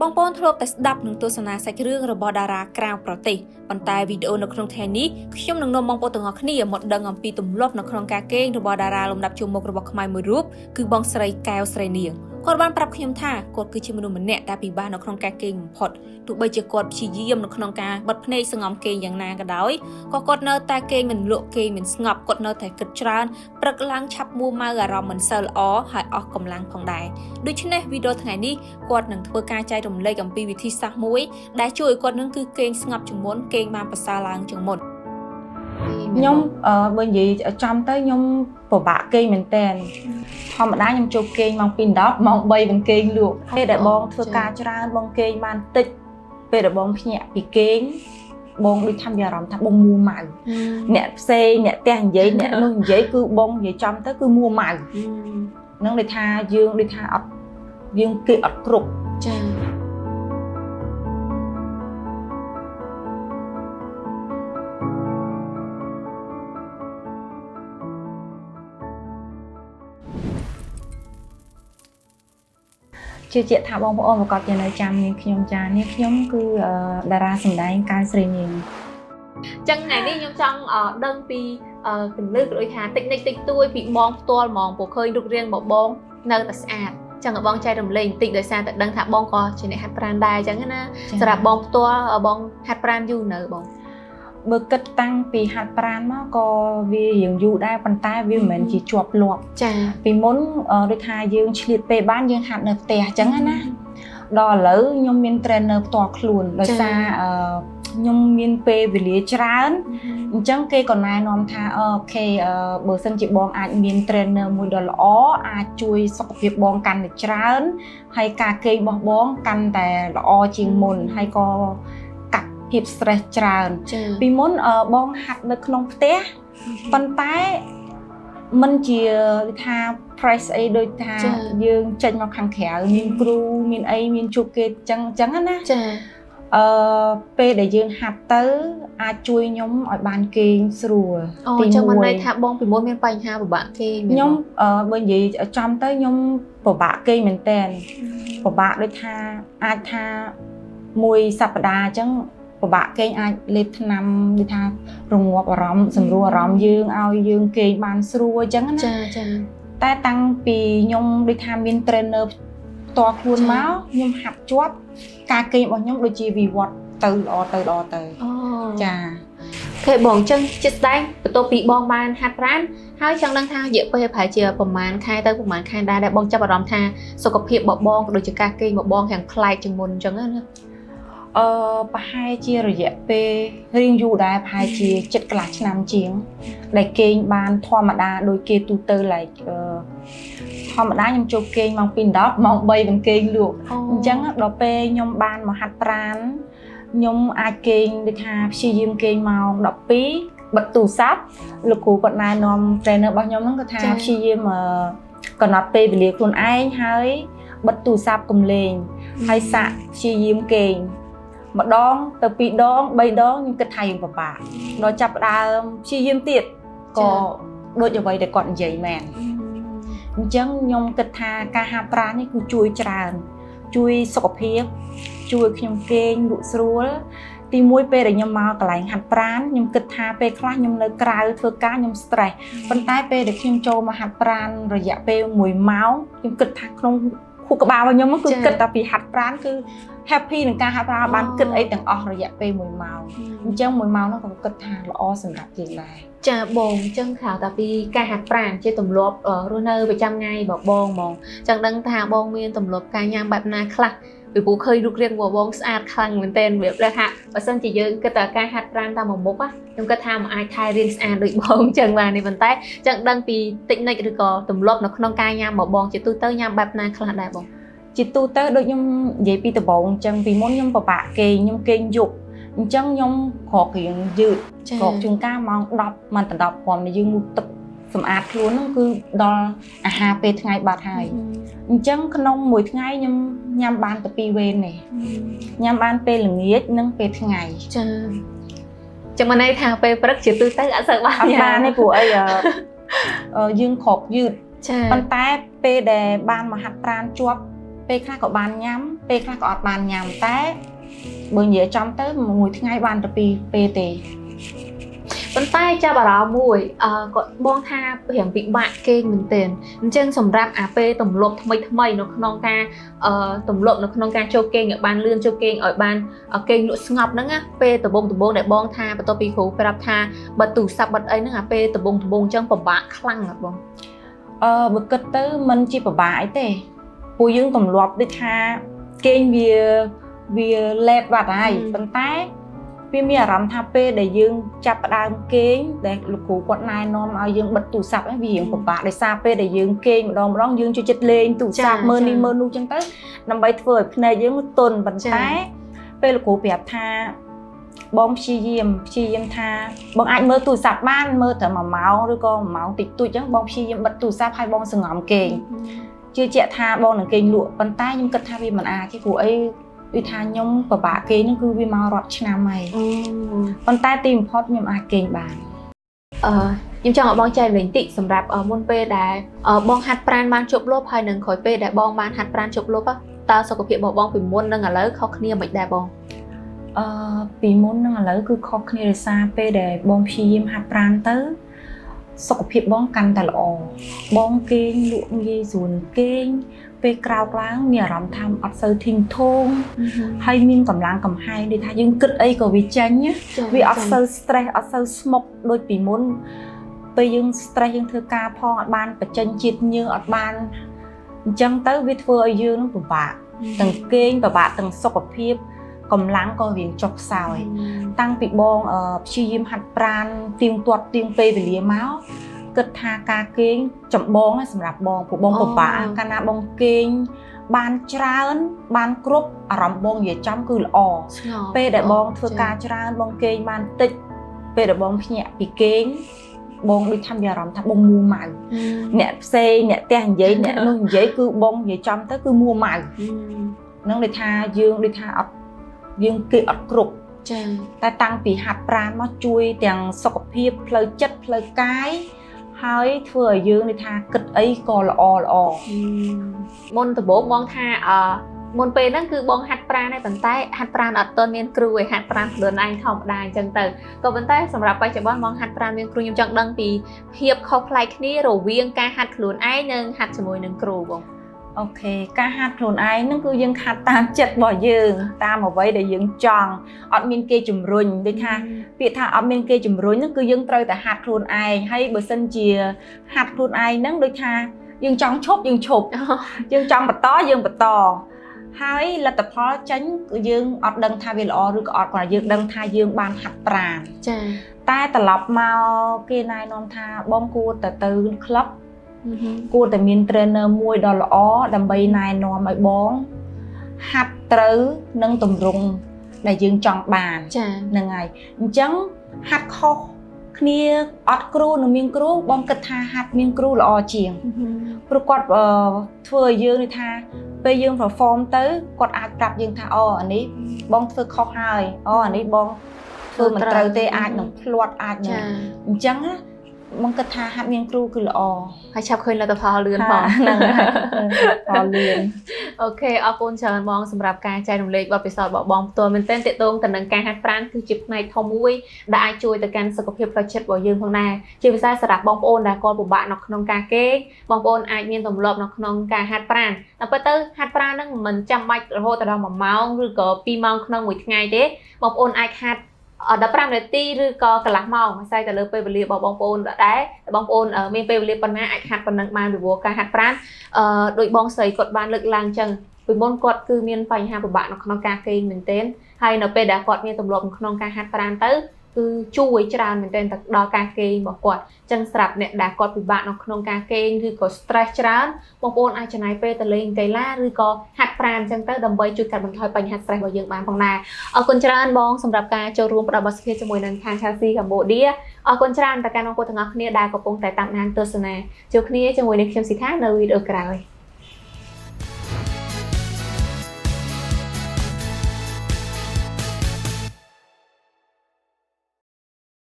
បងប្អូនធ្លាប់តែស្ដាប់និងទស្សនាសាច់រឿងរបស់តារាក្រៅប្រទេសប៉ុន្តែវីដេអូនៅក្នុងថ្ងៃនេះខ្ញុំនឹងនាំបងប្អូនទាំងអស់គ្នាមកដឹងអំពីទម្លាប់នៅក្នុងការគេងរបស់តារាលំដាប់ជួរមុខរបស់ខ្មែរមួយរូបគឺបងស្រីកែវស្រីនាងគាត់បានប្រាប់ខ្ញុំថាគាត់គឺជាមនុស្សម្នាក់ដែលពិបាកនៅក្នុងការគេងបំផុតទោះបីជាគាត់ព្យាយាមនៅក្នុងការបិទភ្នែកសង្ងំគេងយ៉ាងណាក៏ដោយក៏គាត់នៅតែគេងមិនលក់គេងមិនស្ងប់គាត់នៅតែគិតច្រើនព្រឹកឡើងឆាប់មួម៉ៅអារម្មណ៍មិនសូវល្អហើយអស់កម្លាំងផងដែរដូច្នេះវីដេអូថ្ងៃនេះគាត់នឹងធ្វើការចែករំលែកអំពីវិធីសាស្ត្រមួយដែលជួយឲ្យគាត់នឹងគឺគេងស្ងប់ជាងមុនគេងបានប្រសើរឡើងជាងមុន ខ្ញុំបើនិយាយចំទៅខ្ញុំពិបាកគេងមែនតើធម្មតាខ្ញុំចូលគេងម៉ោង2:10ម៉ោង3មិនគេងលក់ពេលដែលបងធ្វើការច្រើនបងគេងបានតិចពេលដែលបងភ្ញាក់ពីគេងបងដូចថាមានអារម្មណ៍ថាបងមួម៉ៅអ្នកផ្សេងអ្នកផ្ទះនិយាយអ្នកនោះនិយាយគឺបងនិយាយចំទៅគឺមួម៉ៅនឹងដូចថាយើងដូចថាអត់យើងគេអត់គ្រប់ ចា៎ ជឿជាក់ថាបងប្អូនប្រកាសជានៅចាំនាងខ្ញុំចានាងខ្ញុំគឺតារាសម្ដែងកែវស្រីនាង ចឹងថ្ងៃនេះខ្ញុំចង់ដឹងពីពន្លឹះក៏ដូចថាតិចនិចតិចតួចពីបងផ្ទាល់ហ្មងព្រោះឃើញរូបរាងរបស់បងនៅតែស្អាតចឹងឲ្យបងចែករំលែកបន្តិចដោយសារតែដឹងថាបងក៏ជាអ្នកហាត់ប្រាណដែរចឹងណាសម្រាប់បងផ្ទាល់បងហាត់ប្រាណយូរនៅបង បើគិតតាំងពីហាត់ប្រាណមកក៏វារៀងយូរដែរប៉ុន្តែវាមិនមែនជាជាប់លាប់ ចា ពីមុនដូចថាយើងឆ្លៀតពេលបានយើងហាត់នៅផ្ទះចឹងណាដល់ឥឡូវខ្ញុំមាន trainer ផ្ទាល់ខ្លួនដោយសារខ្ញុំមានពេលវេលាច្រើនអញ្ចឹងគេក៏ណែនាំថា OK បើសិនជាបងអាចមាន trainer មួយដ៏ល្អអាចជួយសុខភាពបងកាន់តែច្រើនហើយការគេងរបស់បងកាន់តែល្អជាងមុនហើយក៏កាត់ភាព stress ច្រើនពីមុនបងហាត់នៅក្នុងផ្ទះប៉ុន្តែមិនជាថា price អីដូចថាយើងចេញមកខាងក្រៅមានគ្រូមានអីមានជួបគេចឹងចឹងណា ចា ពេលដែលយើងហាត់ទៅអាចជួយខ្ញុំឲ្យបានគេងស្រួល ទី1ចឹងមិនន័យថាបងពីមុនមានបញ្ហាពិបាកគេង ខ្ញុំបើនិយាយចំទៅខ្ញុំពិបាកគេងមែនតើពិបាកដូចថាអាចថាមួយសប្តាហ៍អញ្ចឹងពិបាកគេងអាចលេបថ្នាំដូចថារងាប់អារម្មណ៍សម្រួលអារម្មណ៍យើងឲ្យយើងគេងបានស្រួលអញ្ចឹងណា ចាចា តែតាំងពីខ្ញុំដូចថាមាន trainer ផ្ទាល់ខ្លួនមកខ្ញុំហាត់ជាប់ការគេងរបស់ខ្ញុំដូចជាវិវត្តទៅល្អទៅល្អទៅចា គេបងអញ្ចឹងជាស្ដែងបន្ទាប់ពីបងបានហាត់ប្រាណហើយចង់ដឹងថារយៈពេលប្រហែលជាប្រហែលខែទៅប្រហែលខែដែរដែលបងចាប់អារម្មណ៍ថាសុខភាពរបស់បងក៏ដូចជាការគេងរបស់បងខាងប្លែកជាងមុនអញ្ចឹងណា ប្រហែលជារយៈពេលរៀងយូរដែរប្រហែលជា7កន្លះឆ្នាំជាងដែលគេងបានធម្មតាដូចគេទូទៅ like ធម្មតាខ្ញុំចូលគេងម៉ោង2:10ម៉ោង3មិនគេងលក់អញ្ចឹងដល់ពេលខ្ញុំបានមកហាត់ប្រាណខ្ញុំអាចគេងដូចថាព្យាយាមគេងម៉ោង12បិទទូរស័ព្ទលោកគ្រូគាត់ណែនាំ trainer របស់ខ្ញុំហ្នឹងគាត់ថាព្យាយាមកំណត់ពេលវេលាខ្លួនឯងហើយបិទទូរស័ព្ទកុំលេងហើយសាកព្យាយាមគេងម្ដងទៅពីរដង3ដងខ្ញុំគិតថាយើងពិបាកដល់ចាប់ផ្ដើមព្យាយាមទៀតក៏ដូចអ្វីដែលគាត់និយាយមែនអញ្ចឹងខ្ញុំគិតថាការហាត់ប្រាណនេះគឺជួយច្រើនជួយសុខភាពជួយខ្ញុំគេងលក់ស្រួលទីមួយពេលដែលខ្ញុំមកកន្លែងហាត់ប្រាណខ្ញុំគិតថាពេលខ្លះខ្ញុំនៅក្រៅធ្វើការខ្ញុំ stress ប៉ុន្តែពេលដែលខ្ញុំចូលមកហាត់ប្រាណរយៈពេល1ម៉ោងខ្ញុំគិតថាក្នុងខួរក្បាលរបស់ខ្ញុំគឺគិតតែពីហាត់ប្រាណគឺ happy នឹងការហាត់ប្រាណបានគិតអីទាំងអស់រយៈពេល1ម៉ោងអញ្ចឹង1ម៉ោងនោះក៏គិតថាល្អសម្រាប់យើងដែរ ចាបងអញ្ចឹងក្រៅតែពីការហាត់ប្រាណជាទម្លាប់រស់នៅប្រចាំថ្ងៃរបស់បងហ្មងចង់ដឹងថាបងមានទម្លាប់ការញ៉ាំបែបណាខ្លះពីព្រោះឃើញរូបរាងរបស់បងស្អាតខ្លាំងមែនទែនរបៀបថាបើសិនជាយើងគិតតែការហាត់ប្រាណតាមមួយមុខខ្ញុំគិតថាមិនអាចថែរាងស្អាតដូចបងអញ្ចឹងបានទេប៉ុន្តែចង់ដឹងពីតិចនិចឬក៏ទម្លាប់នៅក្នុងការញ៉ាំរបស់បងជាទូទៅញ៉ាំបែបណាខ្លះដែរបង ជាទូទៅដូចខ្ញុំនិយាយពីដំបូងអញ្ចឹងពីមុនខ្ញុំពិបាកគេងខ្ញុំគេងយប់អញ្ចឹងខ្ញុំក្រករៀងយឺតក្រកជួនកាលម៉ោង10មិនដល់10គ្រាន់តែយើងងូតទឹកសម្អាតខ្លួនហ្នឹងគឺដល់អាហារពេលថ្ងៃបាត់ហើយអញ្ចឹងក្នុងមួយថ្ងៃខ្ញុំញ៉ាំបានតែ2វេនទេញ៉ាំបានពេលល្ងាចនិងពេលថ្ងៃ ចាចាំមិនន័យថាពេលព្រឹកជាទូទៅអត់សូវបាន អត់បានទេព្រោះអីយើងក្រកយឺតប៉ុន្តែពេលដែលបានមកហាត់ប្រាណជាប់ ពេលខ្លះក៏បានញ៉ាំពេលខ្លះក៏អត់បានញ៉ាំតែបើនិយាយចំទៅមួយថ្ងៃបានតែពីរពេលទេ។ ប៉ុន្តែចាប់អារម្មណ៍មួយគាត់បងថារៀងពិបាកគេងមែនទែនអញ្ចឹងសម្រាប់អាពេលទម្លាប់ថ្មីថ្មីនៅក្នុងការទម្លាប់នៅក្នុងការចូលគេងឲ្យបានលឿនចូលគេងឲ្យបានគេងលក់ស្ងប់ហ្នឹងណាពេលដំបូងដំបូងដែលបងថាបន្ទាប់ពីគ្រូប្រាប់ថាបិទទូរស័ព្ទបិទអីហ្នឹងអាពេលដំបូងដំបូងអញ្ចឹងពិបាកខ្លាំងណាស់បង? បើគិតទៅមិនជាពិបាកអីទេពួកយើងទម្លាប់ដូចថាគេងវាវាលេតបាត់ហើយប៉ុន្តែវាមានអារម្មណ៍ថាពេលដែលយើងចាប់ផ្ដើមគេងដែលលោកគ្រូគាត់ណែនាំឲ្យយើងបិទទូរស័ព្ទហ្នឹងវារៀងពិបាកដោយសារពេលដែលយើងគេងម្ដងម្ដងយើងចូលចិត្តលេងទូរស័ព្ទមើលនេះមើលនោះចឹងទៅដើម្បីធ្វើឲ្យភ្នែកយើងទន់ប៉ុន្តែពេលលោកគ្រូប្រាប់ថាបងព្យាយាមព្យាយាមថាបងអាចមើលទូរស័ព្ទបានមើលត្រឹម1ម៉ោងឬក៏1ម៉ោងតិចតួចចឹងបងព្យាយាមបិទទូរស័ព្ទឲ្យបងសង្ងំគេងជឿជាក់ថាបងនឹងគេងលក់ប៉ុន្តែខ្ញុំគិតថាវាមិនអាចទេព្រោះអីដូចថាខ្ញុំពិបាកគេងហ្នឹងគឺវាមករាប់ឆ្នាំហើយប៉ុន្តែទីបំផុតខ្ញុំអាចគេងបាន។ ខ្ញុំចង់ឲ្យបងចែករំលែកតិចសម្រាប់មុនពេលដែលបងហាត់ប្រាណបានជប់លប់ហើយនឹងក្រោយពេលដែលបងបានហាត់ប្រាណជប់លប់តើសុខភាពរបស់បងពីមុននិងឥឡូវខុសគ្នាមិនដែរបង? ពីមុននិងឥឡូវគឺខុសគ្នាដោយសារពេលដែលបងព្យាយាមហាត់ប្រាណទៅសុខភាពបងកាន់តែល្អបងគេងលក់ងាយស្រួលគេងពេលក្រោកឡើងមានអារម្មណ៍ថាអត់សូវធីងធោងហើយមានកម្លាំងកំហែងដូចថាយើងគិតអីក៏វាចេញវាអត់សូវ stress អត់សូវស្មុគដូចពីមុនពេលយើង stress យើងធ្វើការផងអត់បានបញ្ចេញជាតិញើសអត់បានអញ្ចឹងទៅវាធ្វើឲ្យយើងនឹងពិបាកទាំងគេងពិបាកទាំងសុខភាពកម្លាំងក៏រៀងចុះខ្សោយតាំងពីបងព្យាយាមហាត់ប្រាណទៀងទាត់ទៀងពេលវេលាមកគិតថាការគេងចម្បងសម្រាប់បងព្រោះបងពិបាកកាលណាបងគេងបានច្រើនបានគ្រប់អារម្មណ៍បងនិយាយចំគឺល្អពេលដែលបងធ្វើការច្រើនបងគេងបានតិចពេលដែលបងភ្ញាក់ពីគេងបងដូចថាមានអារម្មណ៍ថាបងមួម៉ៅអ្នកផ្សេងអ្នកផ្ទះនិយាយអ្នកនោះនិយាយគឺបងនិយាយចំទៅគឺមួម៉ៅនឹងដូចថាយើងដូចថាអត់យើងគេអត់គ្រប់ ចា តែតាំងពីហាត់ប្រាណមកជួយទាំងសុខភាពផ្លូវចិត្តផ្លូវកាយហើយធ្វើឲ្យយើងនេះថាគិតអីក៏ល្អល្អ មុនដំបូងបងថាអឺមុនពេលហ្នឹងគឺបងហាត់ប្រាណឯប៉ុន្តែហាត់ប្រាណអត់ទាន់មានគ្រូឯហាត់ប្រាណខ្លួនឯងធម្មតាអញ្ចឹងទៅក៏ប៉ុន្តែសម្រាប់បច្ចុប្បន្នបងហាត់ប្រាណមានគ្រូខ្ញុំចង់ដឹងពីភាពខុសប្លែកគ្នារវាងការហាត់ខ្លួនឯងនិងហាត់ជាមួយនឹងគ្រូបង។ OK ការហាត់ខ្លួនឯងហ្នឹងគឺយើងហាត់តាមចិត្តរបស់យើងតាមអ្វីដែលយើងចង់អត់មានគេជំរុញដូចថាពាក្យថាអត់មានគេជំរុញហ្នឹងគឺយើងត្រូវតែហាត់ខ្លួនឯងហើយបើសិនជាហាត់ខ្លួនឯងហ្នឹងដូចថាយើងចង់ឈប់យើងឈប់យើងចង់បន្តយើងបន្តហើយលទ្ធផលចេញគឺយើងអត់ដឹងថាវាល្អឬក៏អត់គ្រាន់តែយើងដឹងថាយើងបានហាត់ប្រាណ ចា តែត្រឡប់មកគេណែនាំថាបងគួរតែទៅក្លឹបគួរតែមាន trainer មួយដ៏ល្អដើម្បីណែនាំឲ្យបងហាត់ត្រូវនឹងទម្រង់ដែលយើងចង់បាន ចា ហ្នឹងហើយអញ្ចឹងហាត់ខុសគ្នាអត់គ្រូនឹងមានគ្រូបងគិតថាហាត់មានគ្រូល្អជាងព្រោះគាត់ធ្វើឲ្យយើងនេះថាពេលយើង perform ទៅគាត់អាចប្រាប់យើងថាអូអានេះបងធ្វើខុសហើយអូអានេះបងធ្វើមិនត្រូវទេអាចនឹងភ្លាត់អាចនឹងអញ្ចឹងណាបងគិតថាហាត់មានគ្រូគឺល្អ ហើយឆាប់ឃើញលទ្ធផលលឿនផង ហ្នឹងហើយផលលឿន។ OK អរគុណច្រើនបងសម្រាប់ការចែករំលែកបទពិសោធន៍របស់បងផ្ទាល់មែនទែនទាក់ទងទៅនឹងការហាត់ប្រាណគឺជាផ្នែកធំមួយដែលអាចជួយទៅកាន់សុខភាពផ្លូវចិត្តរបស់យើងផងដែរជាពិសេសសម្រាប់បងប្អូនដែលគាត់ពិបាកនៅក្នុងការគេងបងប្អូនអាចមានទម្លាប់នៅក្នុងការហាត់ប្រាណតែពិតទៅហាត់ប្រាណហ្នឹងមិនចាំបាច់រហូតដល់1ម៉ោងឬក៏2ម៉ោងក្នុងមួយថ្ងៃទេបងប្អូនអាចហាត់15នាទីឬក៏កន្លះម៉ោងអាស្រ័យទៅលើពេលវេលារបស់បងប្អូនដែរបងប្អូនមានពេលវេលាប៉ុណ្ណាអាចហាត់ប៉ុណ្ណឹងបានពីព្រោះការហាត់ប្រាណដោយបងស្រីគាត់បានលើកឡើងចឹងពីមុនគាត់គឺមានបញ្ហាពិបាកនៅក្នុងការគេងមែនទែនហើយនៅពេលដែលគាត់មានទម្លាប់ក្នុងការហាត់ប្រាណទៅគឺជួយច្រើនមែនទែនទៅដល់ការគេងរបស់គាត់ចឹងស្រាប់អ្នកដែលគាត់ពិបាកនៅក្នុងការគេងឬក៏ stress ច្រើនបងប្អូនអាចចំណាយពេលទៅលេងកីឡាឬក៏ហាត់ប្រាណចឹងទៅដើម្បីជួយកាត់បន្ថយបញ្ហា stress របស់យើងបានផងដែរអរគុណច្រើនបងសម្រាប់ការចូលរួមផ្ដល់បទសម្ភាសន៍ជាមួយនឹងខាង Chelsea Cambodia អរគុណច្រើនដល់ការបងប្អូនទាំងអស់គ្នាដែលកំពុងតែតាមដានទស្សនាជួបគ្នាជាមួយនឹងខ្ញុំស៊ីថានៅវីដេអូក្រោយ។